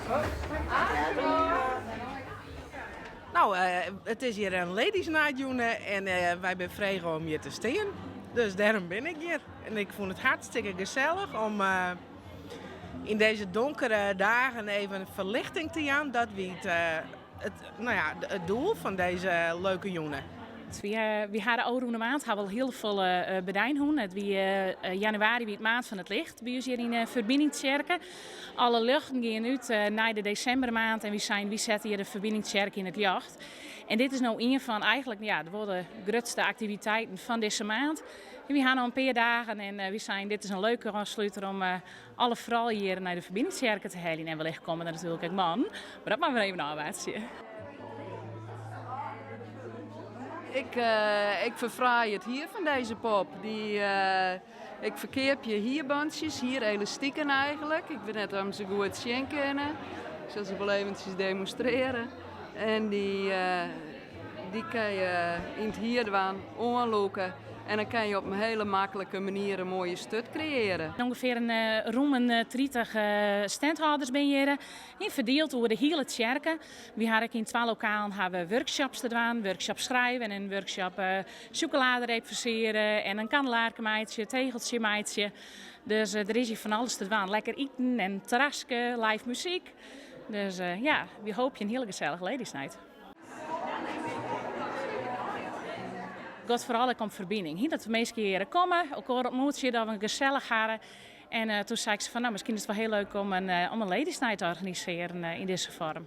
No, it is hjir in Ladies Night jûn en wy binne frege om hjir te stean. Dus dêrom bin ik hjir. En ik fûn it hartstikke gesellich om yn dizze donkere dagen even ferlichting te jaan. Dat wie it, no ja, it doel fan dizze leuke jûn. Wy ha de ôfrûne maand ha al hiel folle bedijn hân. It wie januari wie it maand fan it licht by ús hjir yn de Ferbiningtsjerke. Alle ljochten gean út nei de desimbermaand en wy seinen wy sette hjir de Ferbiningtsjerke yn it ljocht. En dit is no ien fan eigentlik ja, wol de grutste aktiviteiten fan dizze maand. En wy ha no in pear dagen en wy seinen dit is in leuke ôfsluter om alle froulju hjir nei de Ferbiningtsjerke te heljen. En wellicht komme der natuerlik ek mannen, mar dat moatte we even ôfwachtsje. Ik, ik ferfraai it hier fan dizze pop. Dy, ik ferkeapje hierbantsjes, hierelastiken eigentlik. Ik wit net oft se goed sjen kinne. Ik sil se wol eventsjes demonstrearje. En dy, dy kin je yn it hier dwaan, oanlûke. En dan kin je op in hiele maklike manier in moaie sturt kreëarje. Ungefear in rûm in 30 standhâlders binne hjir. Ferdield oer de hiele tsjerke. Wy ha ek yn twa lokalen ha we workshops te dwaan. Workshop schrijven en workshop sjokoladereep fersiere en in kandelaarke meitsje, tegeltsje meitsje. Dus der is hjir fan alles te dwaan. Lekker iten en terraske, live muzyk. Dus ja, wy hoopje in hiele gesellige Ladies Night. It giet foaral ek om ferbining. Dat de minsken hjir komme, elkoar ontmoetsje, dat we in gesellich hawwe. En toen sei ik se fan, no, miskien is it wol hiel leuk om in Ladies Night te organisearjen yn dizze foarm.